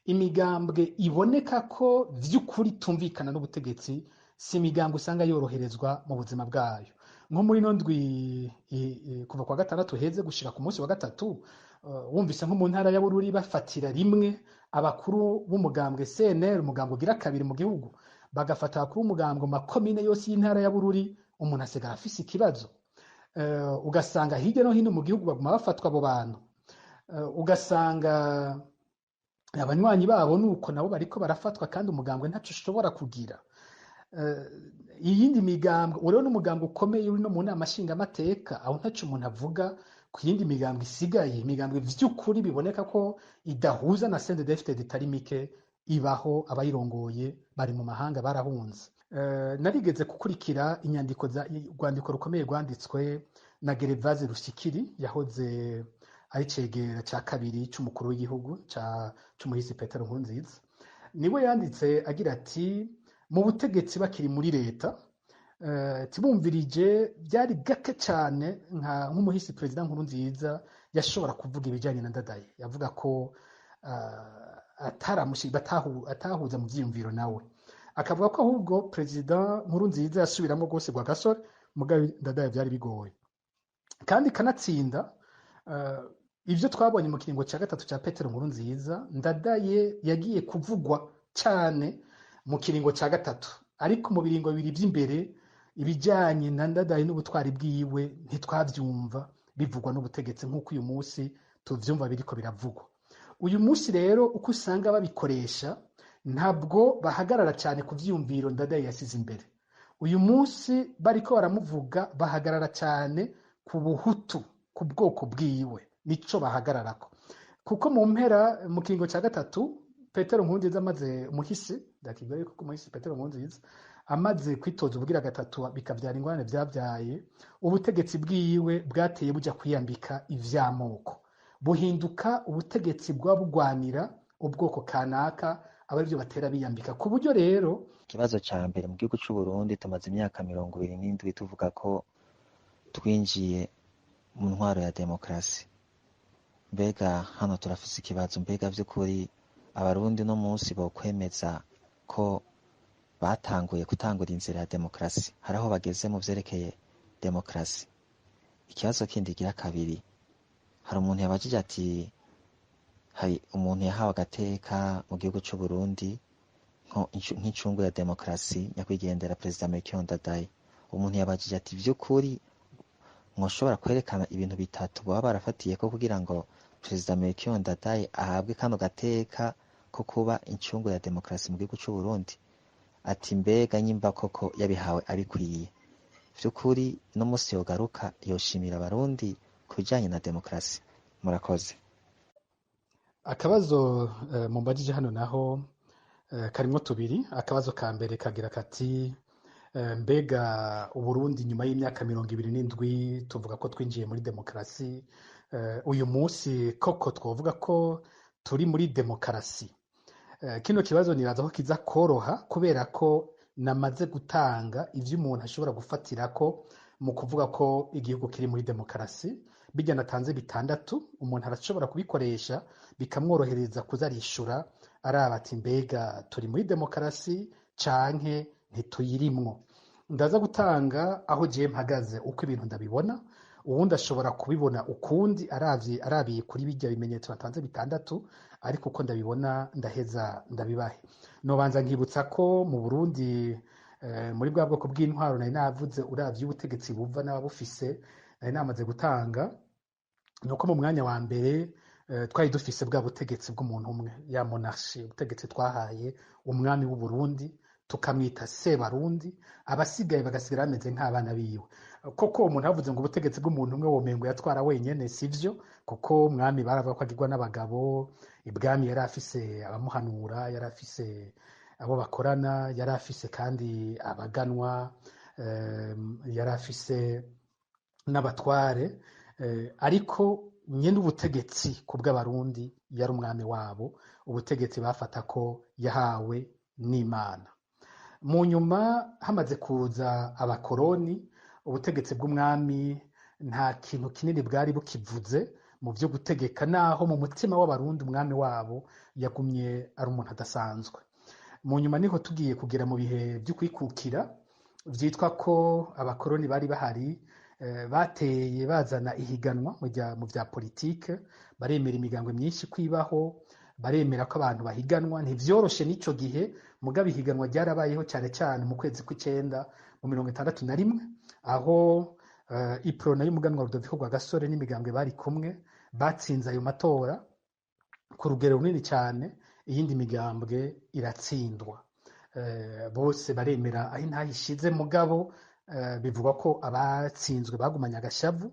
Imigambwe iboneka ko vy'ukuri tumvikana n'ubutegetsi si imigambwe usanga yoroherezwa mu buzima bwayo. Nko muri ino ndwi kuva kwa gatandatu heze gushika ku munsi wa gatatu, wumvise nko mu ntara ya Bururi bafatira rimwe abakuru b'umugambwe CNL, umugambwe ugira kabiri mu gihugu, bagafata abakuru b'umugambwe mu makomine yose y'intara ya Bururi, umuntu asigara afise ikibazo. Ugasanga hirya no hino mu gihugu baguma bafatwa abo bantu. Ugasanga abanywanyi babo nuko nabo bariko barafatwa, kandi umugambwe ntaco ushobora kugira. Iyindi migambwe, urero n'umugambwe ukomeye uri no mu nama nshingamateka, aho ntaco umuntu avuga ku yindi migambwe isigaye. Imigambwe vy'ukuri biboneka ko idahuza na CNDD-FDD itari mike ibaho, abayirongoye bari mu mahanga barahunze. Narigeze gukurikira inyandiko za urwandiko rukomeye rwanditswe na Gervaze Rushikiri, yahoze ari cegera ca kabiri c'umukuru w'igihugu c'umuhisi Petero Nkurunziza. Niwe yanditse agira ati: mu butegetsi bakiri muri leta, tibumvirije byari gake cyane nk'umuhisi perezida Nkurunziza yashobora kuvuga ibijyanye na Ndadaye. Yavuga ko atahuza mu vyiyumviro nawe, akavuga ko ahubwo perezida Nkurunziza yasubiramo rwose rwa gasore, mugabo Ndadaye byari bigoye. Kandi kanatsinda, ivyo twabonye mu kiringo cya gatatu cya Petero Nkurunziza, Ndadaye yagiye kuvugwa cyane mu kiringo cya gatatu, ariko mu biringo bibiri by'imbere ibijyanye na Ndadaye n'ubutwari bwiwe ntitwavyumva bivugwa n'ubutegetsi nk'uko uyu munsi tuvyumva biriko biravugwa. Uyu munsi rero uko usanga babikoresha, ntabwo bahagarara cyane ku vyiyumviro Ndadaye yasize imbere. Uyu munsi bariko baramuvuga bahagarara cyane ku buhutu, ku bwoko bwiwe, nico bahagararako. Kuko mu mpera mu kiringo cya gatatu Petero Nkurunziza amaze, umuhisi ndakigaye, kuko umuhisi Petero Nkurunziza amaze kwitoza ubugira gatatu bikavyara ingorane vyavyaye, ubutegetsi bwiwe bwateye buja kwiyambika ivy'amoko, buhinduka ubutegetsi bwa bugwanira ubwoko kanaka, aba arivyo batera biyambika, ku buryo rero Ikibazo ca mbere: mu gihugu c'u Burundi tumaze imyaka 27 tuvuga ko twinjiye mu ntwaro ya demokarasi. Mbega hano turafise ikibazo: mbega vy'ukuri Abarundi no munsi bokwemeza ko batanguye gutangura inzira ya demokarasi? Hari aho bageze mu vyerekeye demokarasi? Ikibazo kindi gira kabiri, hari umuntu yabajije ati hari umuntu yahawe agateka mu gihugu c'u Burundi nk'incungu ya demokarasi, nyakwigendera perezida Melchior Ndadaye. Umuntu yabajije ati: vy'ukuri mwoshobora kwerekana ibintu bitatu baba barafatiyeko kugira ngo perezida Melchior Ndadaye ahabwe kano gateka ko kuba incungu ya demokarasi mu gihugu c'u Burundi? Ati mbega nyimba koko yabihawe abikwiye, vy'ukuri no musi yogaruka yoshimira Abarundi ku bijanye na demokarasi? Murakoze. Akabazo mumbajije hano naho karimwo tubiri. Akabazo ka mbere kagira kati: mbega Uburundi nyuma y'imyaka 27 tuvuga ko twinjiye muri demokarasi, uyu munsi koko twovuga ko turi muri demokarasi? Kino kibazo nibaza ko kiza koroha, kubera ko namaze gutanga ivyo umuntu ashobora gufatirako mu kuvuga ko igihugu kiri muri demokarasi. Bijya natanze bitandatu, umuntu arashobora kubikoresha bikamworohereza kuzarishura araba ati: mbega turi muri demokarasi canke ntituyirimwo? Ndaza gutanga aho jewe mpagaze, uko ibintu ndabibona. Uwundi ashobora kubibona ukundi aravye, arabiye kuri bijya bimenyetso natanze bitandatu, ariko uko ndabibona ndaheza ndabibahe. Nobanza nkibutsa ko mu Burundi, muri bwa bwoko bw'intwaro nari navuze, uravye ubutegetsi buva n'ababufise nari namaze gutanga, nuko mu mwanya wa mbere twari dufise bwa butegetsi bw'umuntu umwe, ya monarchie, ubutegetsi twahaye umwami w'u Burundi tukamwita Sebarundi, abasigaye bagasigara bameze nk'abana biwe. Koko umuntu avuze ngo ubutegetsi bw'umuntu umwe womengo yatwara wenyene, sivyo, kuko umwami baravuga ko agirwa n'abagabo ibwami. Yari afise abamuhanura, yari afise abo bakorana, yari afise kandi abaganwa, yari afise n'abatware, ariko nyene ubutegetsi ku bw'Abarundi yari umwami wabo, ubutegetsi bafata ko yahawe n'Imana. Mu nyuma hamaze kuza abakoroni, ubutegetsi bw'umwami nta kintu kinini bwari bukivuze. mu byo gutegeka, naho mu mutima w'Abarundi umwami wabo yagumye ari umuntu adasanzwe. Mu nyuma niho tugiye kugera mu bihe byo kwikukira, vyitwa ko abakoroni bari bahari, bateye bazana ihiganwa mu vya politike, baremera imigambwe myinshi kwibaho, baremera ko abantu bahiganwa. Ntivyoroshe n'ico gihe, mugabo ihiganwa ryarabayeho cyane cyane mu kwezi kw'icenda mu 61, aho Iprona y'umuganwa Rudoviko Rwagasore n'imigambwe bari kumwe batsinze ayo matora ku rugero runini cyane, iyindi migambwe iratsindwa. Bose baremera aho intahe ishize, mugabo bivugwa ko abatsinzwe bagumanye agashavu,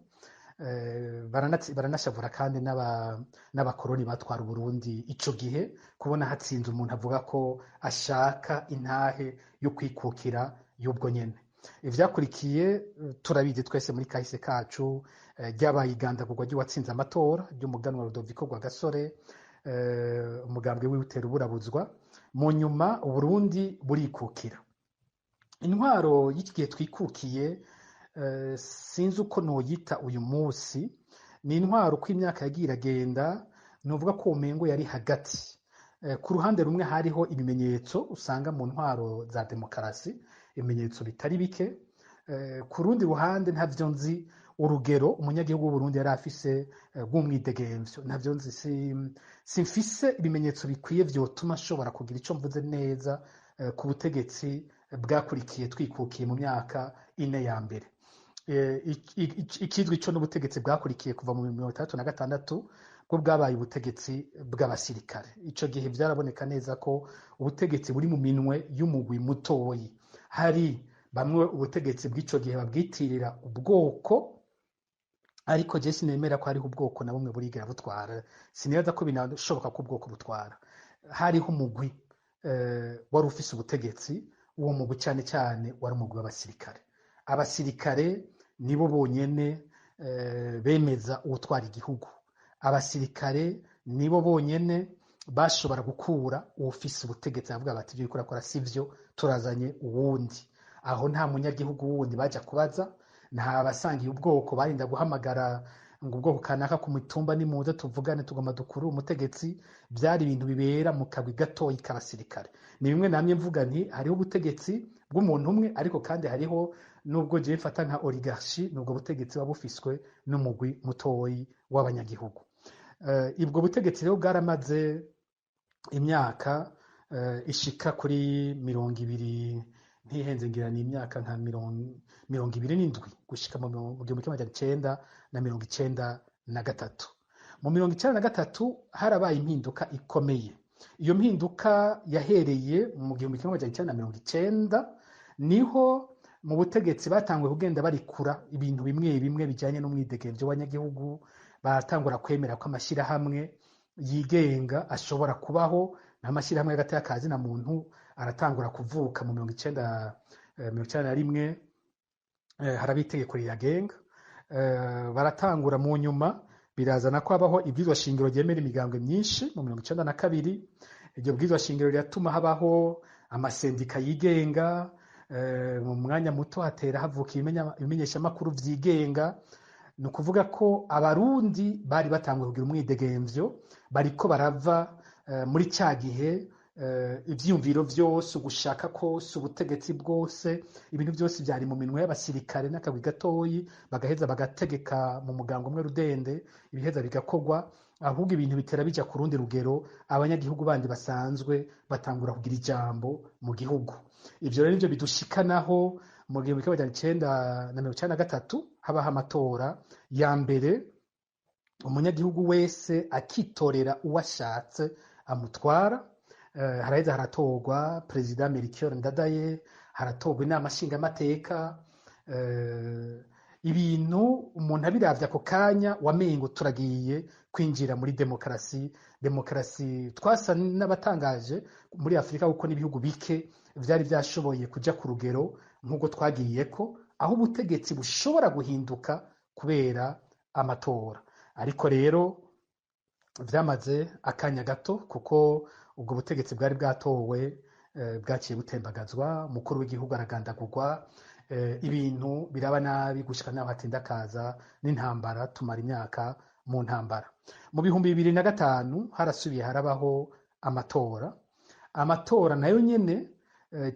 baranashavura kandi n'abakoroni batwara Uburundi ico gihe, kubona hatsinze umuntu avuga ko ashaka intahe yo kwikukira y'ubwo nyene. Ivyakurikiye turabizi twese muri kahise kacu, ryabaye igandagurwa ry'uwatsinze amatora ry'umuganwa Rudoviko Rwagasore, umugambwe wiwe utera uburabuzwa. Mu nyuma Uburundi burikukira. Intwaro y'iki gihe twikukiye, sinzi uko noyita uyu munsi, ni intwaro uko imyaka yagiye iragenda novuga ko umengo yari hagati. Ku ruhande rumwe hariho ibimenyetso usanga mu ntwaro za demokarasi, ibimenyetso bitari bike. Ku rundi ruhande ntavyo nzi urugero umunyagihugu w'Uburundi yari afise rw'umwidegemvyo, ntavyo nzi, simfise ibimenyetso bikwiye vyotuma nshobora kugira ico mvuze neza ku butegetsi bwakurikiye twikukiye mu myaka 4 ya mbere. Ikizwi co n'ubutegetsi bwakurikiye kuva mu 1966 bwo bwabaye ubutegetsi bw'abasirikare. Ico gihe vyaraboneka neza ko ubutegetsi buri mu minwe y'umugwi mutoyi. Hari bamwe ubutegetsi bw'ico gihe babwitirira ubwoko, ariko je sinemera ko hariho ubwoko na bumwe burigera butwara. Sinibaza ko binashoboka ko ubwoko butwara. Hariho umugwi wari ufise ubutegetsi, uwo mugwi cyane cyane wari umugwi w'abasirikare. Abasirikare nibo bonyene bemeza uwutwara igihugu. Abasirikare nibo bonyene bashobora gukura uwufise ubutegetsi, bavuga bati ibyo uriko urakora sivyo, turazanye uwundi. Aho nta munyagihugu wundi baja kubaza, nta basangiye ubwoko barinda guhamagara ngo ubwoko kanaka ku mitumba nimuze tuvugane tugomba dukure umutegetsi. Byari ibintu bibera mu kagwi gatoyi k'abasirikare. Ni bimwe namye mvuga nti hariho ubutegetsi bw'umuntu umwe, ariko kandi hariho nubwo je mfata nka oligarchie, nubwo butegetsi buba bufiswe n'umugwi mutoyi w'abanyagihugu. Ubwo butegetsi rero bwaramaze imyaka ishika kuri 20, ntihenze ngira ni imyaka nka 27 gushika mu 1993. Mu 1993 harabaye impinduka ikomeye. Iyo mpinduka yahereye mu 1990, niho mu butegetsi batanguye kugenda barikura ibintu bimwe bimwe bijanye n'umwidegemvyo w'abanyagihugu, baratangura kwemera ko amashirahamwe yigenga ashobora kubaho, n'amashirahamwe hagati y'akazi na muntu aratangura kuvuka mu 1991, haraba itegeko riyagenga. Baratangura mu nyuma birazana ko habaho ibwirizwa shingiro ryemera imigambwe myinshi mu 1992. Iryo bwirizwa shingiro riratuma habaho amasendika yigenga, mu mwanya muto hatera havuka ibimenyeshamakuru vyigenga. Ni ukuvuga ko Abarundi bari batanguye kugira umwidegemvyo, bariko barava muri ca gihe ivyiyumviro vyose, ugushaka kose, ubutegetsi bwose, ibintu byose byari mu minwe y'abasirikare n'akagwi gatoyi, bagaheza bagategeka mu mugango umwe rudende, ibiheza bigakorwa. Ahubwo ibintu bitera bija ku rundi rugero, abanyagihugu bandi basanzwe batangura kugira ijambo mu gihugu. Ivyo rero nivyo bidushikanaho mu 1993 habaho amatora ya mbere, umunyagihugu wese akitorera uwo ashatse amutwara. Haraheza haratorwa Perezida Melchior Ndadaye, haratorwa inama nshingamateka. Ibintu umuntu abiravye ako kanya wamengo turagiye kwinjira muri demokarasi. Demokarasi twasa n'abatangaje muri Afrika, kuko n'ibihugu bike vyari vyashoboye kuja ku rugero nk'uko twagiyeko, aho ubutegetsi bushobora guhinduka kubera amatora. Ariko rero vyamaze akanya gato, kuko ubwo butegetsi bwari bwatowe bwaciye butembagazwa, umukuru w'igihugu aragandagurwa, ibintu biraba nabi gushika naho hatinda kaza n'intambara, tumara imyaka mu ntambara. Mu 2005 harasubiye harabaho amatora. Amatora nayo nyene,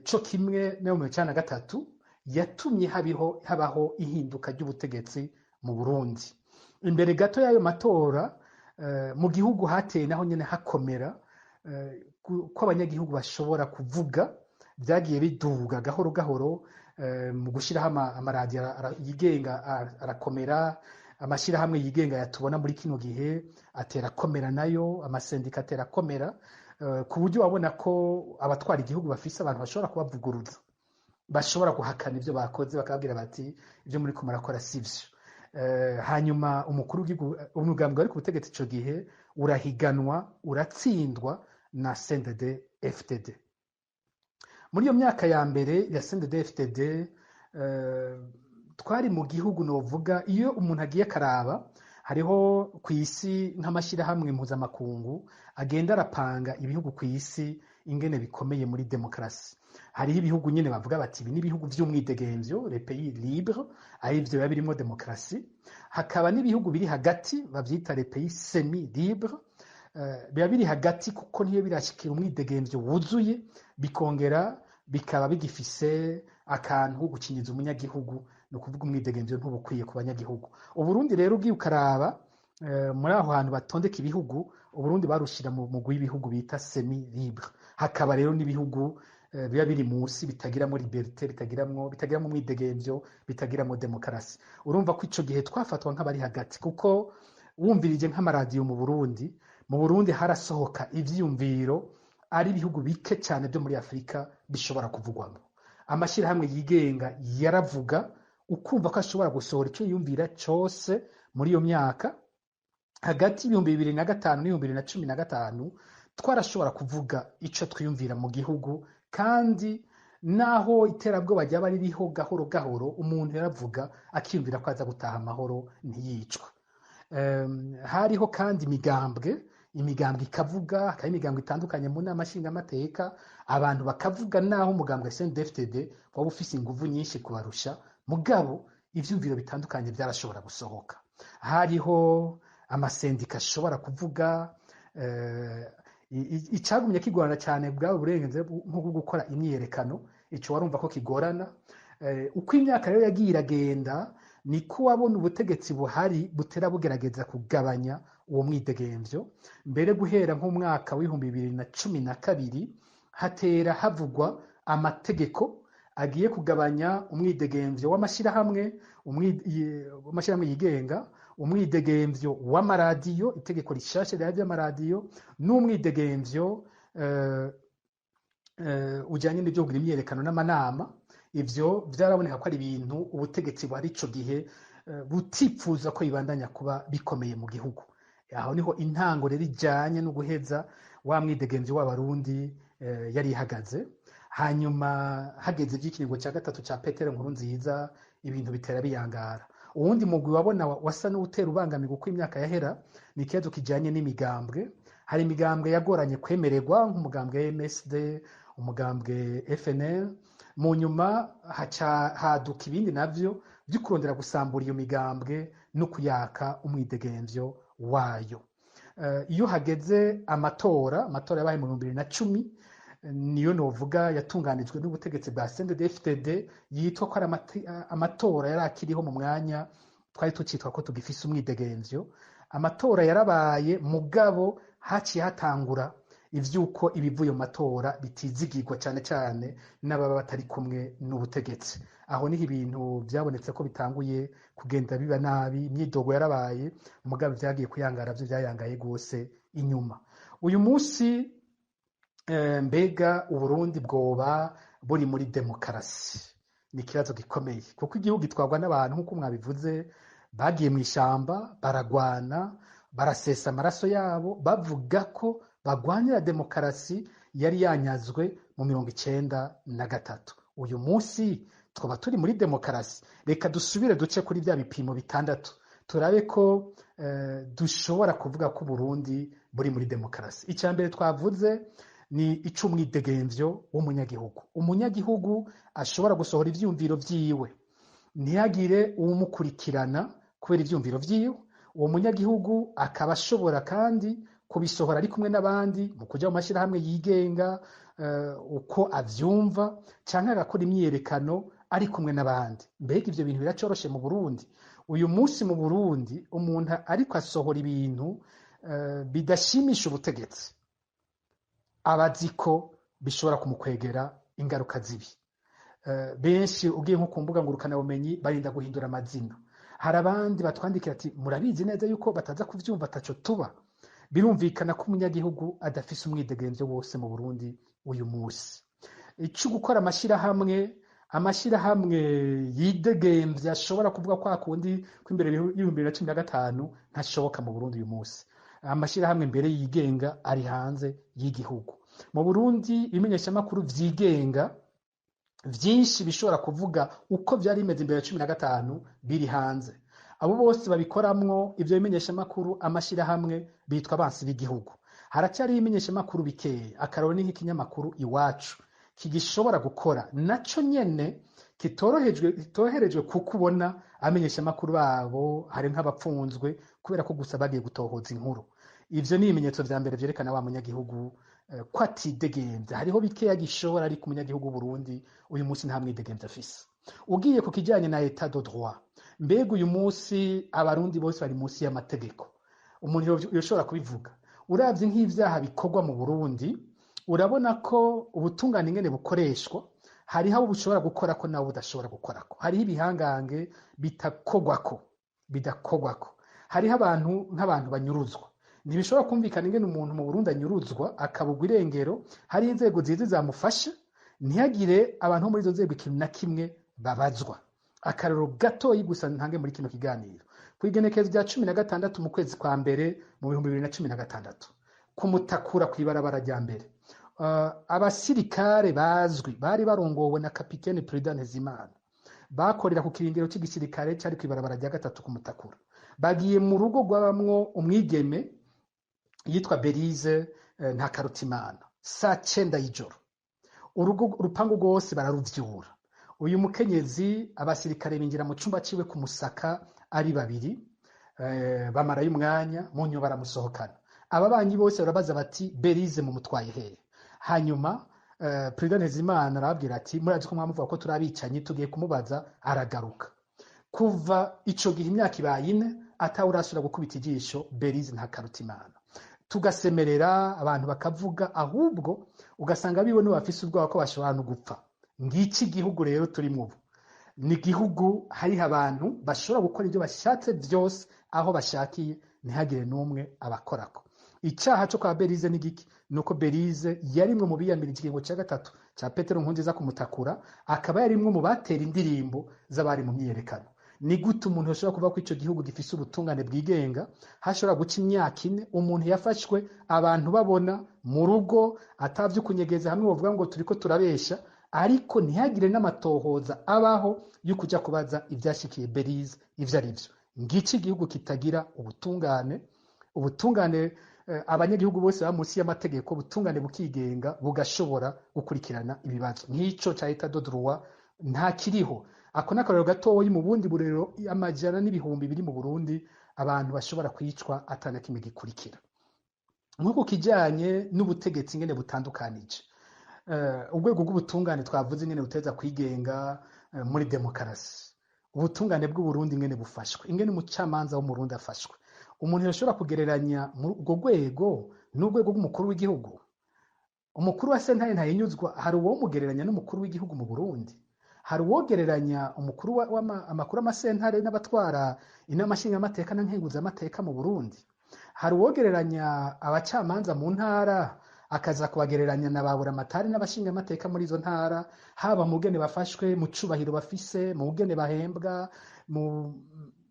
co kimwe no mu 1993, yatumye habaho ihinduka ry'ubutegetsi mu Burundi. Imbere gato y'ayo matora, mu gihugu hateye naho nyene hakomera ko abanyagihugu bashobora kuvuga. Byagiye biduga gahoro gahoro mu gushyiraho amaradiyo yigenga, arakomera, amashyirahamwe yigenga yatubona muri kino gihe atera akomera, nayo amasendika atera akomera, ku buryo wabona ko abatwara igihugu bafise abantu bashobora kubavuguruza, bashobora guhakana ibyo bakoze, bakababwira bati: "Ibyo muri ko murakora si byo." Hanyuma umukuru w'igihugu, umugambwe wari ku butegetsi ico gihe, urahiganwa, uratsindwa na CNDD FDD. Muri iyo myaka ya mbere ya CNDD FDD, twari mu gihugu, novuga, iyo umuntu agiye karaba, hariho ku isi nk'amashyirahamwe mpuzamakungu agenda arapanga ibihugu ku isi ingene bikomeye muri demokarasi. Hariho ibihugu nyine bavuga bati: "Ibi ni ibihugu vy'umwidegemvyo, les pays libres", ari ivyo biba birimo demokarasi. Hakaba n'ibihugu biri hagati, bavyita les pays semi libres, biba biri hagati kuko ntiyo birashikira umwidegemvyo wuzuye, bikongera bikaba bigifise akantu ko gukinyiza umunyagihugu, ni ukuvuga umwidegemvyo ntubukwiye ku banyagihugu. Uburundi rero, ugiye ukaraba muri aho hantu batondeka ibihugu, Uburundi barushira mu mugwi w'ibihugu bita semi libre. Hakaba rero n'ibihugu biba biri munsi, bitagiramo liberté, bitagiramwo umwidegemvyo, bitagiramwo demokarasi. Urumva ko ico gihe twafatwa nk'abari hagati, kuko wumvirije nk'amaradiyo mu Burundi harasohoka ivyiyumviro ari ibihugu bike cyane byo muri Afurika bishobora kuvugwamo. Amashyirahamwe yigenga yaravuga, ukumva ko ashobora gusohora icyo yiyumvira cose. Muri iyo myaka hagati y'2005 n'2015 twarashobora kuvuga ico twiyumvira mu gihugu, kandi naho iterabwoba ryaba ririho gahoro gahoro, umuntu yaravuga akiyumvira ko aza gutaha amahoro, ntiyicwa. Hariho kandi imigambwe ikavuga, hakaba imigambwe itandukanye mu nama nshingamateka, abantu bakavuga, naho umugambwe CNDD-FDD waba ufise inguvu nyinshi kubarusha, mugabo ivyumviro bitandukanye byarashobora gusohoka. Hariho amasendika ashobora kuvuga. Icagumye kigorana cyane bwaba uburenganzira nko gukora imyiyerekano, ico warumva ko kigorana. Uko imyaka rero yagiye iragenda, niko wabona ubutegetsi buhari butera bugerageza kugabanya uwo mwidegemvyo. Mbere guhera nk'umwaka w'2012 hatera havugwa amategeko agiye kugabanya umwidegemvyo w'amashyirahamwe, w'amashyirahamwe yigenga, umwidegemvyo w'amaradiyo, itegeko rishasha ry'amaradiyo, n'umwidegemvyo ujanye n'ivyo kugira imyiyerekano n'amanama. Ivyo vyaraboneka ko ari ibintu ubutegetsi buhari ico gihe butipfuza ko bibandanya kuba bikomeye mu gihugu. Aho niho intango rero ijanye no guheza wa mwidegemvyo w'Abarundi yari ihagaze. Hanyuma hageze ivy'ikiringo ca gatatu ca Petero Nkurunziza, ibintu bitera biyangara. Uwundi mugwi wabona wasa n'uwutera ubangamirwa uko imyaka yahera ni ikibazo kijanye n'imigambwe. Hari imigambwe yagoranye kwemererwa, nk'umugambwe MSD, umugambwe FNL. Mu nyuma haca haduka ibindi navyo vyo kurondera gusambura iyo migambwe no kuyaka umwidegemvyo wayo. Iyo hageze amatora, amatora yabaye mu 2010, niyo novuga yatunganijwe n'ubutegetsi bwa CNDD-FDD, yitwa ko ari amatora yari akiriho mu mwanya twari tucitwa ko tugifise umwidegemvyo. Amatora yarabaye, mugabo haciye hatangura ivyuko ibivuye mu matora bitizigirwa, cyane cyane n'ababa batari kumwe n'ubutegetsi. Aho niho ibintu byabonetse ko bitanguye kugenda biba nabi. Imyidogo yarabaye, mugabo vyagiye kuyangara, vyo vyayangaye gose inyuma. Uyu munsi, mbega Uburundi bwoba buri muri demokarasi? Ni ikibazo gikomeye, kuko igihugu gitwarwa n'abantu, nk'uko mwabivuze, bagiye mu ishamba, baragwana, barasesa amaraso yabo, bavuga ko bagwanira demokarasi yari yanyazwe mu 93. Uyu munsi twaba turi muri demokarasi? Reka dusubire duce kuri bya bipimo bitandatu, turabe ko dushobora kuvuga ko Uburundi buri muri demokarasi. Icya mbere twavuze ni ic'umwidegemvyo w'umunyagihugu. Umunyagihugu ashobora gusohora ivyiyumviro vyiwe, ntihagire uwumukurikirana kubera ivyiyumviro vyiwe. Uwo munyagihugu akaba ashobora kandi kubisohora ari kumwe n'abandi mu kuja mu mashyirahamwe yigenga uko avyumva, canke agakora imyiyerekano ari kumwe n'abandi. Mbega ivyo bintu biracoroshe mu Burundi? Uyu munsi mu Burundi umuntu ariko asohora ibintu bidashimisha ubutegetsi, aba azi ko bishobora kumukwegera ingaruka zibi. Benshi ugiye nko ku mbuga ngurukanabumenyi barinda guhindura amazina. Hari abandi batwandikira ati murabizi neza yuko bataza kuvyumva ataco tuba. Birumvikana ko umunyagihugu adafise umwidegemvyo wose mu Burundi uyu munsi. Ico gukora amashirahamwe yidegemvya ashobora kuvuga kwa kundi ko imbere y'2015 ntashoboka mu Burundi uyu munsi. Amashirahamwe mbere yigenga ari hanze y'igihugu. Mu Burundi ibimenyeshamakuru vyigenga vyinshi bishobora kuvuga uko vyari bimeze imbere ya 15 biri hanze. Abo bose babikoramwo ivyo bimenyeshamakuru, amashirahamwe, bitwa abansi b'igihugu. Haracyari ibimenyeshamakuru bikeya, akarorero ni nk'ikinyamakuru Iwacu kigishobora gukora, naco nyene kitoroherejwe kuko ubona abamenyeshamakuru babo hari nk'abapfunzwe kubera ko gusa bagiye gutohoza inkuru. Ivyo ni ibimenyetso vya mbere vyerekana wa munyagihugu ko atidegemvya. Hariho bikeya gishobora, ariko umunyagihugu w'Uburundi uyu munsi nta mwidegemvya afise. Ugiye ku kijanye na état de droit, mbega uyu munsi abarundi bose bari munsi y'amategeko? Umuntu yoshobora kubivuga. Uravye nk'ivyaha bikorwa mu Burundi, urabona ko ubutungane ingene bukoreshwa, hariho abo bushobora gukorako nabo budashobora gukorako. Hariho ibihangange bitakogwako, bidakogwako. Hariho abantu nk'abantu banyuruzwa. Ntibishobora kumvikana ingene umuntu mu Burundi anyuruzwa akabugwa irengero, hariho inzego zizi zamufasha, ntihagire abantu bo muri izo nzego ikintu na kimwe babazwa. Akarorero gatoyi gusa ntange muri kino kiganiro: kw'igenekerezo rya 16 mu kwezi kwa mbere mu 2016, kumutakura kw'ibarabara rya mbere, abasirikare bazwi bari barongowe na kapitene Prudent Ntezimana bakorera ku kirindiro cy'igisirikare cyari kw'ibarabara rya gatatu kumutakura, bagiye mu rugo rwabamwo umwigeme yitwa Berize Ntakarutimana saa 9 y'ijoro. Urugo, urupangu rwose bararuvyura. Uyu mukenyezi, abasirikare binjira mu cumba ciwe kumusaka ari babiri, bamarayo umwanya, mu nyuma baramusohokana. Ababanyi bose barabaza bati: "Berize mumutwaye hehe?" Hanyuma Prudent Ntezimana arababwira ati: "Murazi ko mwamuvuga ko turi abicanyi, tugiye kumubaza aragaruka." Kuva ico gihe imyaka ibaye 4 atawurasubira gukubita ijisho Berize Ntakarutimana. Tugasemerera, abantu bakavuga, ahubwo ugasanga biwe nibo bafise ubwoba ko bashobora no gupfa. Ngiki igihugu rero turimwo ubu, ni igihugu hariho abantu bashobora gukora ibyo bashatse byose aho bashakiye, ntihagire n'umwe abakorako. Icyaha cyo kwa Berize ni giki? Nuko Berize yarimwe mu biyamirije ikiringo cya gatatu cya Petero Nkurunziza kumutakura, akaba yarimwe mu batera indirimbo z'abari mu myiyerekano. Ni gute umuntu ashobora kuvuga ko ico gihugu gifise ubutungane bwigenga, hashobora guca imyaka 4 umuntu yafashwe abantu babona mu rugo, atavyo kunyegeza, hamwe bavuga ngo turiko turabesha, ariko ntihagire n'amatohoza abaho yo kuja kubaza ivyashikiye Berize ivyo ari vyo? Ngiki igihugu kitagira ubutungane, ubutungane abanyagihugu bose baba munsi y'amategeko, ubutungane bukigenga bugashobora gukurikirana ibibazo nk'ico ca état de droit nta kiriho. Ako n'akarorero gatoyi mu bundi burero amajana n'ibihumbi biri mu Burundi, abantu bashobora kwicwa atana kimwe gikurikira. Nk'uko kijanye n'ubutegetsi ingene butandukanije, urwego rw'ubutungane twavuze ingene buteza kwigenga muri demokarasi, ubutungane bw'Uburundi ingene bufashwe, ingene umucamanza w'Umurundi afashwe, umuntu yoshobora kugereranya muri urwo rwego n'urwego rw'umukuru w'igihugu? Umukuru wa sentare ntahinyuzwa, hari uwomugereranya n'umukuru w'igihugu mu Burundi? Hari uwogereranya umukuru amakuru amasentare n'abatwara inama nshingamateka na nkenguzamateka mu Burundi? Hari uwogereranya abacamanza mu ntara akaza kubagereranya na ba buramatari n'abashingamateka muri izo ntara, haba mu bugene bafashwe, mu cubahiro bafise, mu bugene bahembwa,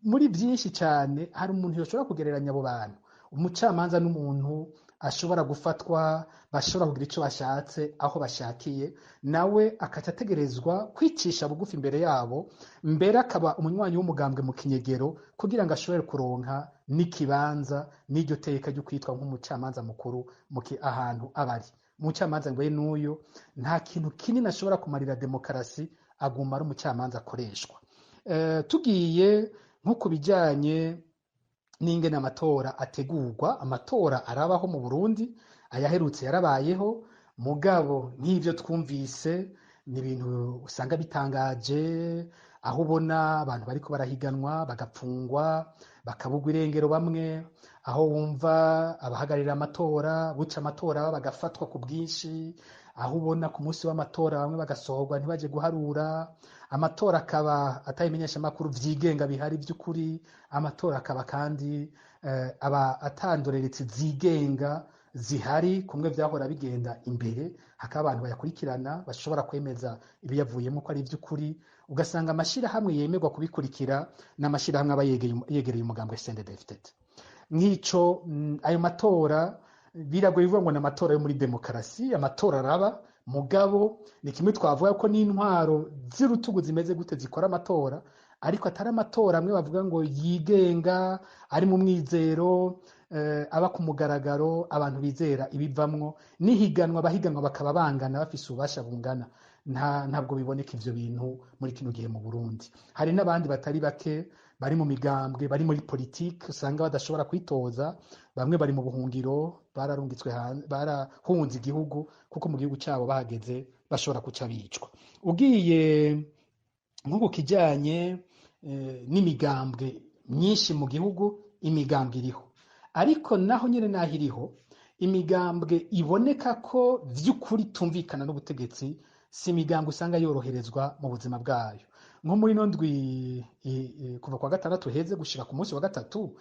muri byinshi cyane? Hari umuntu yoshobora kugereranya abo bantu? Umucamanza n'umuntu ashobora gufatwa, bashobora kugira ico bashatse aho bashakiye, nawe akaca ategerezwa kwicisha bugufi imbere yabo, mbere akaba umunywanyi w'umugambwe mu kinyegero kugira ngo ashobore kuronka n'ikibanza n'iryo teka ryo kwitwa nk'umucamanza mukuru ahantu abari. Umucamanza ngo n'uyu nta kintu kinini ashobora kumarira demokarasi, aguma ari umucamanza akoreshwa. Tugiye nko ku bijanye n'ingene amatora ategurwa. Amatora arabaho mu Burundi, ayaherutse yarabayeho, mugabo nk'ivyo twumvise ni ibintu usanga bitangaje, aho ubona abantu bariko barahiganwa bagapfungwa, bakabugwa irengero bamwe, aho wumva abahagararira amatora buca amatora bagafatwa ku bwinshi, aho ubona ku munsi w'amatora bamwe bagasohorwa ntibaje guharura, amatora akaba atayimenyesha amakuru vyigenga bihari vy'ukuri, amatora akaba kandi aba atandoreretse zigenga zihari kumwe vyahora bigenda imbere, hakaba abantu bayakurikirana bashobora kwemeza ibiyavuyemo ko ari ivy'ukuri. Ugasanga amashirahamwe yemerwa kubikurikira n'amashirahamwe aba yegereye umugambwe CNDD-FDD. Nk'ico ayo matora biragoye kuvuga ngo ni amatora yo muri demokarasi. Amatora araba, mugabo ni kimwe twavuga ko n'intwaro z'urutugu zimeze gute zikora amatora, ariko atari amatora amwe bavuga ngo yigenga, ari mu mwizero, aba ku mugaragaro, abantu bizera ibivamwo, n'ihiganwa abahiganwa bakaba bangana, bafise ububasha bungana. Ntabwo biboneka ivyo bintu muri kino gihe mu Burundi. Hari n'abandi batari bake bari mu migambwe, bari muri politike, usanga badashobora kwitoza. Bamwe bari mu buhungiro, bararungitswe, barahunze igihugu, kuko mu gihugu cyabo bahageze bashobora kuca bicwa. Ugiye nko ku kijanye n'imigambwe myinshi mu gihugu, imigambwe iriho, ariko naho nyene naho iriho imigambwe iboneka ko vy'ukuri tumvikana n'ubutegetsi, si imigambwe usanga yoroherezwa mu buzima bwayo. Nko muri ino ndwi kuva kwa gatandatu heze gushika ku munsi wa gatatu,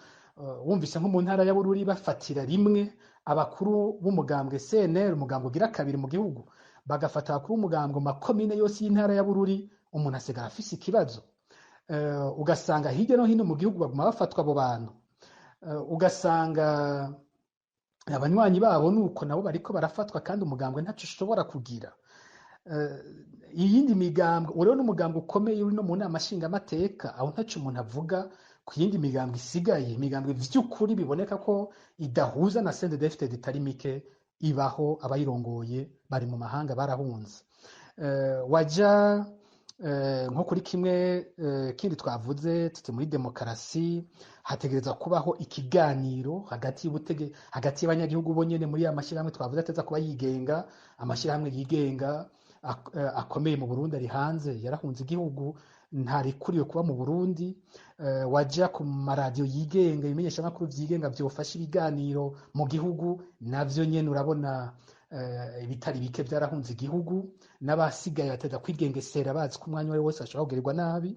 wumvise nko mu ntara ya Bururi bafatira rimwe abakuru b'umugambwe CNL, umugambwe ugira kabiri mu gihugu, bagafata abakuru b'umugambwe mu makomine yose y'intara ya Bururi, umuntu asigara afise ikibazo. Ugasanga hirya no hino mu gihugu baguma bafatwa abo bantu. Ugasanga abanywanyi babo nuko nabo bariko barafatwa, kandi umugambwe ntaco ushobora kugira. Iyindi migambwe, urero n'umugambwe ukomeye uri no mu nama nshingamateka, aho ntaco umuntu avuga ku yindi migambwe isigaye. Imigambwe vy'ukuri biboneka ko idahuza na CNDD-FDD itari mike ibaho, abayirongoye bari mu mahanga, barahunze. Waja nko kuri kimwe kindi twavuze tuti muri demokarasi hategerezwa kubaho ikiganiro hagati y'ubutege, hagati y'abanyagihugu bo nyene muri ya mashyirahamwe twavuze ateza kuba yigenga. Amashyirahamwe yigenga akomeye mu Burundi ari hanze, yarahunze igihugu, ntarekuriwe kuba mu Burundi. Waja ku maradiyo yigenga, ibimenyeshamakuru vyigenga vyofasha ibiganiro mu gihugu, navyo nyene urabona ibitari bike vyarahunze igihugu, n'abasigaye bateza kwigengesera bazi ko umwanya uwari wose bashobora kugirirwa nabi.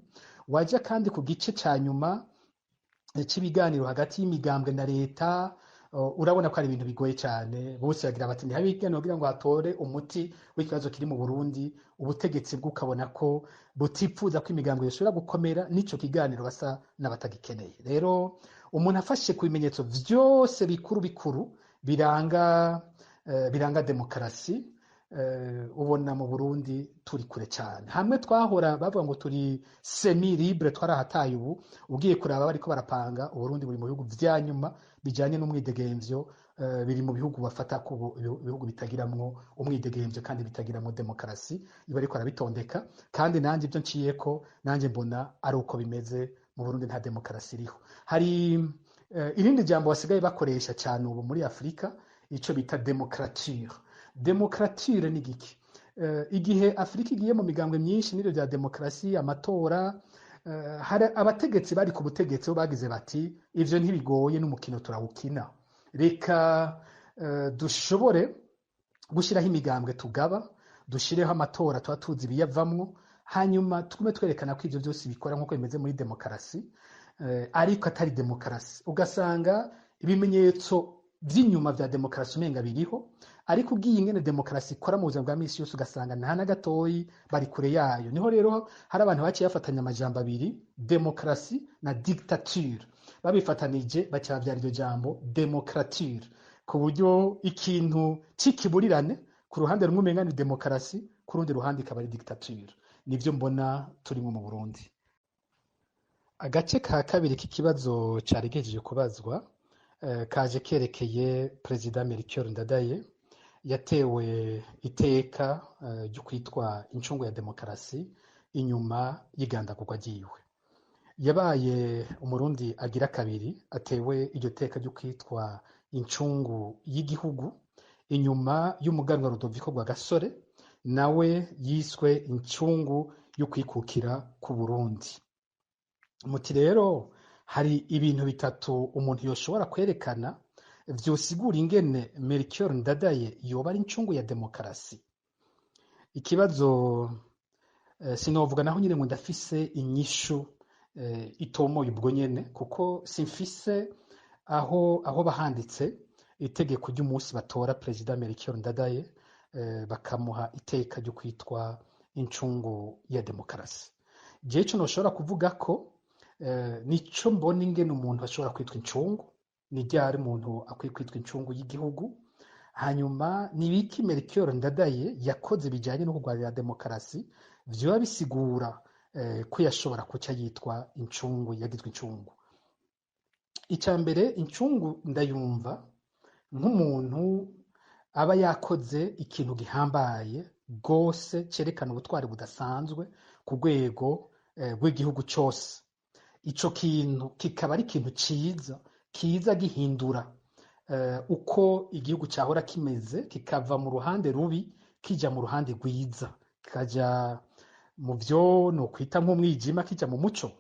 Waja kandi ku gice ca nyuma c'ibiganiro hagati y'imigambwe na leta, urabona ko ari ibintu bigoye cyane. Bose bagira bati ntihabe ibiganiro kugira ngo hatore umuti w'ikibazo kiri mu Burundi. Ubutegetsi bwo ukabona ko butipfuza ko imigambwe yoshobora gukomera, n'ico kiganiro basa n'abatagikeneye. Rero umuntu afashe ku bimenyetso vyose bikuru bikuru biranga demokarasi, ubona mu Burundi turi kure cyane. Hamwe twahora bavuga ngo turi semi libre, twarahataye. Ubu ugiye kuraba bariko barapanga, Uburundi buri mu bihugu vya nyuma bijanye n'umwidegemvyo, biri mu bihugu bafata ko ibihugu bitagiramwo umwidegemvyo kandi bitagiramwo demokarasi, iba ariko arabitondeka. Kandi nanjye ibyo nciyeko, nanjye mbona ari uko bimeze mu Burundi, nta demokarasi iriho. Hari irindi jambo basigaye bakoresha cyane ubu muri Afurika, ico bita démocrature. Démocrature ni giki? Igihe Afurika igiye mu migambwe myinshi n'ibyo bya demokarasi, amatora, hari abategetsi bari ku butegetsi bo bagize bati ivyo ntibigoye, n'umukino turawukina, reka dushobore gushyiraho imigambwe tugaba, dushireho amatora tuba tuzi ibiyavamwo, hanyuma tugume twerekana ko ivyo byose bikora nk'uko bimeze muri demokarasi, ariko atari demokarasi. Ugasanga ibimenyetso vy'inyuma vya demokarasi umenga biriho, ariko ugiye ingene demokarasi ikora mu buzima bwa misi yose, ugasanga nta na gatoyi, bari kure yayo. Niho rero hari abantu baciye bafatanya amajambo abiri, demokarasi na dictature, babifatanije baca bavyara iryo jambo démocrature, ku buryo ikintu c'ikiburirane ku ruhande rumwe umenga ni demokarasi, ku rundi ruhande ikaba ari dictature. Nivyo mbona turimwo mu Burundi. Agace ka kabiri k'ikibazo cari gihejeje kubazwa kaje kerekeye Perezida Melchior Ndadaye, yatewe iteka ryo kwitwa incungu ya demokarasi inyuma y'igandagurwa ryiwe. Yabaye Umurundi agira kabiri atewe iryo teka ryo kwitwa incungu y'igihugu, inyuma y'umuganwa Rudoviko Rwagasore, nawe yiswe incungu yo kwikukira ku Burundi. Muti rero hari ibintu bitatu umuntu yoshobora kwerekana vyosigura ingene Melchior Ndadaye yoba ari incungu ya demokarasi. Ikibazo sinovuga naho nyine ngo ndafise inyishu itomoye ubwo nyene, kuko simfise aho bahanditse itegeko ry'umunsi batora Perezida Melchior Ndadaye bakamuha iteka ryo kwitwa incungu ya demokarasi. Jewe ico noshobora kuvuga ko nico mbona ingene umuntu ashobora kwitwa incungu, ni ryari umuntu akwiye kwitwa incungu y'igihugu, hanyuma ni ibiki Melchior Ndadaye yakoze bijanye no kurwanira demokarasi vyoba bisigura ko yashobora kuca yitwa incungu, yagizwe incungu. Ica mbere, incungu ndayumva nk'umuntu aba yakoze ikintu gihambaye gose cerekana ubutwari budasanzwe ku rwego rw'igihugu cose. Ico kintu kikaba ari ikintu ciza kiza gihindura uko igihugu cahora kimeze, kikava mu ruhande rubi kija mu ruhande rwiza, kikaja mu vyo nokwita nk'umwijima kija mu muco.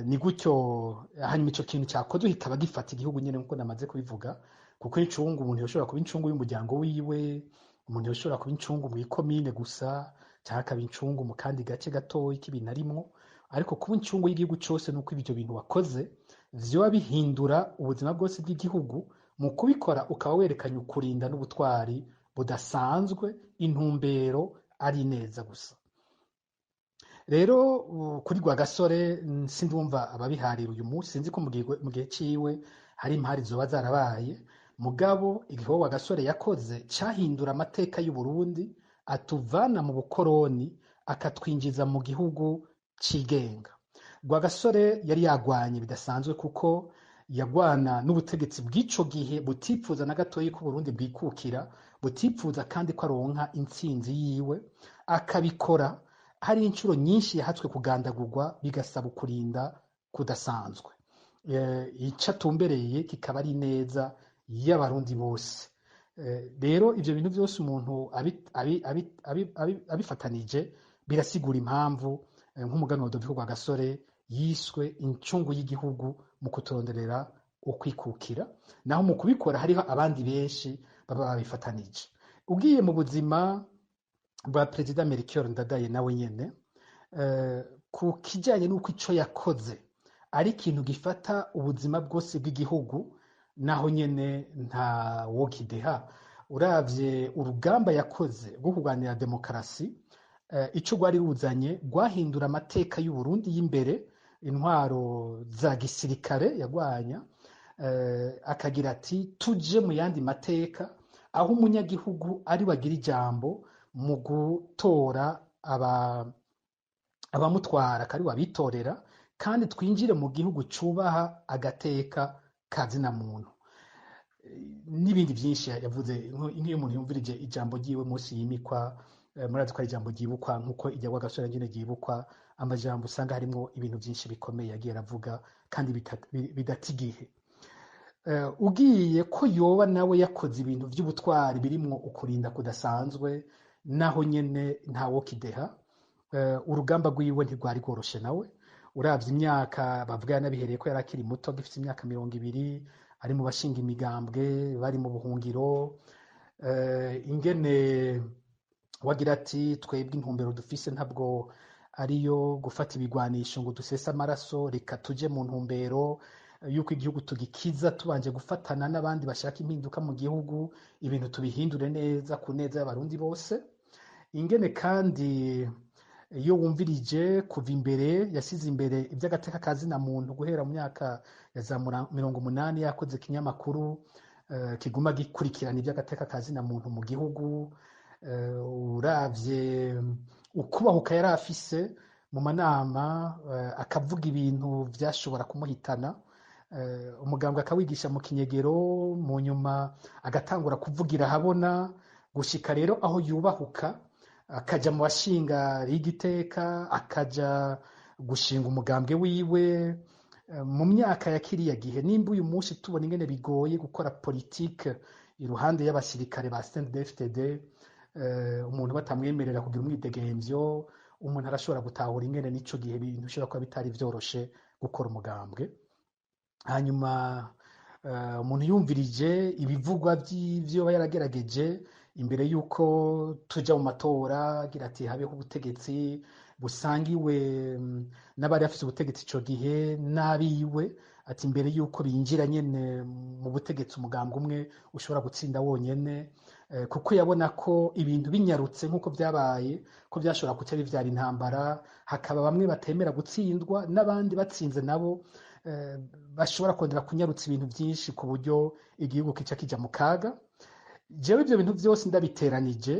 Ni gutyo. Hanyuma ico kintu cakozwe kikaba gifata igihugu nyene nkuko namaze kubivuga, kuko incungu umuntu yoshobora kuba incungu y'umuryango wiwe, umuntu yoshobora kuba incungu mw'ikomine gusa, canke akaba incungu mu kandi gace gatoyi k'ibintu arimwo, ariko kuba incungu y'igihugu cose nuko ivyo bintu wakoze vyoba bihindura ubuzima bwose bw'igihugu. Mu kubikora ukaba werekanye ukurinda n'ubutwari budasanzwe, intumbero ari neza gusa. Rero kuri Rwagasore sindumva ababiharira uyu munsi, sinzi ko mu gihe ciwe hari impari zoba zarabaye, mugabo igikorwa Rwagasore yakoze cahindura amateka y'u Burundi, atuvana mu bukoroni akatwinjiza mu gihugu cigenga. Rwagasore yari yagwanye bidasanzwe, kuko yagwana n'ubutegetsi bw'ico gihe butipfuza na gatoyi ko Burundi bwikukira, butipfuza kandi ko aronka intsinzi yiwe, akabikora hari inshuro nyinshi yahatswe kugandagurwa, bigasaba ukurinda kudasanzwe. Ico atumbereye kikaba ari neza y'Abarundi bose. Rero ivyo bintu vyose umuntu abifatanije birasigura impamvu nk'umuganwa Rudoviko Rwagasore yiswe incungu y'igihugu mu kuturonderera ukwikukira, naho mu kubikora hariho abandi benshi baba babifatanije. Ugiye mu buzima bwa Perezida Melchior Ndadaye nawe nyene, ku kijanye n'uko ico yakoze ari ikintu gifata ubuzima bwose bw'igihugu, naho nyene nta wokideha. Uravye urugamba yakoze rwo kurwanira demokarasi, ico rwari ruzanye rwahindura amateka y'u Burundi y'imbere, intwaro za gisirikare yagwanya, akagira ati tuje mu yandi mateka aho umunyagihugu ari wagira ijambo mu gutora abamutwara, akari wabitorera, kandi twinjire mu gihugu cubaha agateka kazina muntu. N'ibindi byinshi yavuze, nk'iyo umuntu yumvirije ijambo ryiwe munsi yimikwa, murazi ko ari ijambo ryibukwa nkuko irya Rwagasore nyene ryibukwa, amajambo usanga harimwo ibintu byinshi bikomeye yagiye aravuga kandi bidata igihe. Ugiye ko yoba nawe yakoze ibintu by'ubutwari birimwo ukurinda kudasanzwe, naho nyene ntawo kideha. Urugamba rwiwe ntirwari rworoshe nawe. Uravye imyaka bavuga yanabihereye ko yari akiri muto, agifite imyaka 20, ari mu bashinga imigambwe, bari mu buhungiro. Ingene wagira ati twebwe intumbero dufise ntabwo ariyo gufata ibigwanisho ngo dusese amaraso, reka tuje mu ntumbero yuko igihugu tugikiza tubanje gufatana n'abandi bashaka impinduka mu gihugu, ibintu tubihindure neza ku neza y'Abarundi bose. Ingene kandi iyo wumvirije kuva imbere yasize imbere iby'agateka kazina muntu guhera mu myaka ya za 80, yakoze ikinyamakuru kiguma gikurikirana iby'agateka kazina muntu mu gihugu. Uravye ukubahuka yari afise mu manama, akavuga ibintu vyashobora kumuhitana, umugambwe akawigisha mu kinyegero, mu nyuma agatangura kuvugira ahabona, gushika rero aho yubahuka akaja mu bashinga rigiteka, akaja gushinga umugambwe wiwe mu myaka ya kiriya gihe. Nimba uyu munsi tubona ingene bigoye gukora politike iruhande y'abasirikare ba CNDD-FDD, umuntu batamwemerera kugira umwidegemvyo, umuntu arashobora gutahura ingene n'ico gihe ibintu bishobora kuba bitari vyoroshe gukora umugambwe. Hanyuma umuntu yumvirije ibivugwa vy'ivyo aba yaragerageje imbere y'uko tuja mu matora, agira ati habeho ubutegetsi busangiwe n'abari bafise ubutegetsi ico gihe n'abiwe, ati imbere y'uko binjira nyene mu butegetsi umugambwe umwe ushobora gutsinda wonyene, kuko yabona ko ibintu binyarutse nk'uko vyabaye, ko vyashobora kuca bivyara intambara, hakaba bamwe batemera gutsindwa n'abandi batsinze nabo bashobora kongera kunyarutsa ibintu vyinshi ku buryo igihugu kica kija mu kaga. Jewe ivyo bintu vyose ndabiteranije,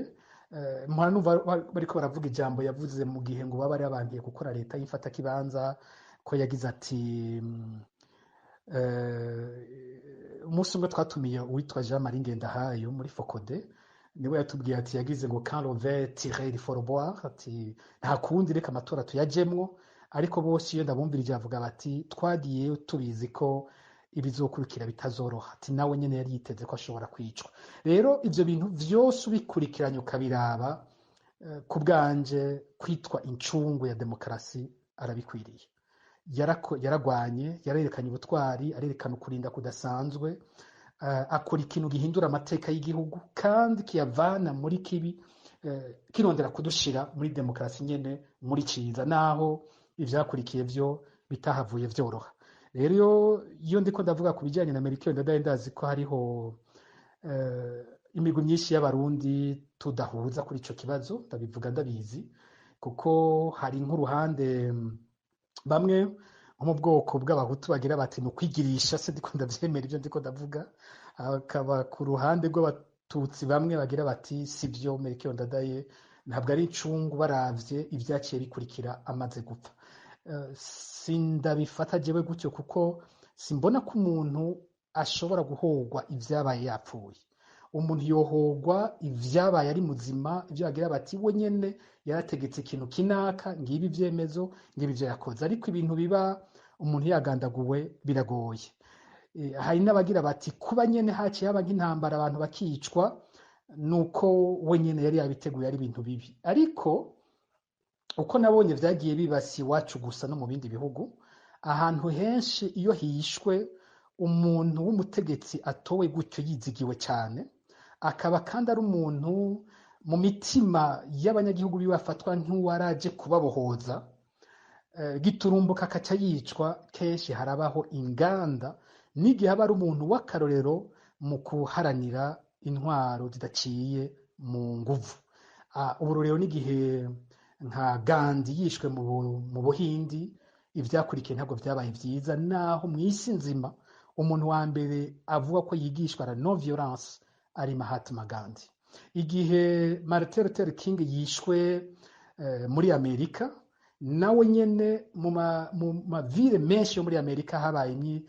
mpora numva bariko baravuga ijambo yavuze mu gihe ngo baba bari babangiye gukora leta y'imfatakibanza, ko yagize ati umunsi umwe twatumiye uwitwa Jean Marie Ngendahayo muri FOCODE, niwe yatubwiye ati yagize ngo "Quand l'on veut tirer, il faut le boire", ati nta kundi, reka amatora tuyajemwo. Ariko bose iyo ndabumvirije bavuga bati twagiye tubizi ko ibizokurikira bitazoroha, ati nawe nyene yari yiteze ko ashobora kwicwa. Rero ivyo bintu vyose ubikurikiranye ukabiraba, ku bwanje kwitwa incungu ya demokarasi arabikwiriye. Yaragwanye, yarerekanye ubutwari, arerekana ukurinda kudasanzwe, akora ikintu gihindura amateka y'igihugu kandi kiyavana muri kibi, kirondera kudushira muri demokarasi nyene muri ciza, naho ivyakurikiye vyo bitahavuye vyoroha. Rero iyo ndiko ndavuga ku bijanye na Melchior Ndadaye, ndazi ko hariho imigwi myinshi y'Abarundi tudahuza kuri ico kibazo. Ndabivuga ndabizi, kuko hari nk'uruhande bamwe nko mu bwoko bw'Abahutu bagira bati ni ukwigirisha, se ndiko ndavyemera ivyo ndiko ndavuga. Hakaba ku ruhande rw'Abatutsi bamwe bagira bati sivyo, Melchior Ndadaye ntabwo ari incungu baravye ivyaciye bikurikira amaze gupfa. Sindabifata jewe gutyo, kuko simbona ko umuntu ashobora guhogwa ivyabaye yapfuye. Umuntu yohogwa ivyabaye ari muzima, ivyo bagira bati we nyene yarategetse ikintu kinaka, ngibi ivyemezo, ngibi ivyo yakoze. Ariko ibintu biba umuntu yagandaguwe biragoye. Hari n'abagira bati kuba nyene haciye haba nk'intambara abantu bakicwa, nuko we nyene yari yabiteguye, ari ibintu bibi. Ariko uko nabonye vyagiye bibasi iwacu gusa no mu bindi bihugu, ahantu henshi iyo hishwe umuntu w'umutegetsi atowe gutyo yizigiwe cyane, akaba kandi ari umuntu mu mitima y'abanyagihugu biwe afatwa nk'uwaraje kubabohoza, giturumbuka akaca yicwa, kenshi harabaho inganda n'igihe aba ari umuntu w'akarorero mu kuharanira intwaro zidaciye mu nguvu. Ubu rero n'igihe nka Gandhi yishwe mu Buhindi, ivyakurikiye ntabwo vyabaye vyiza, naho mu isi nzima umuntu wa mbere avuga ko yigishwa la non violence ari Mahatma Gandhi. Igihe Martin Luther King yishwe muri Amerika, nawe nyene mu mavire menshi yo muri Amerika habaye ibintu.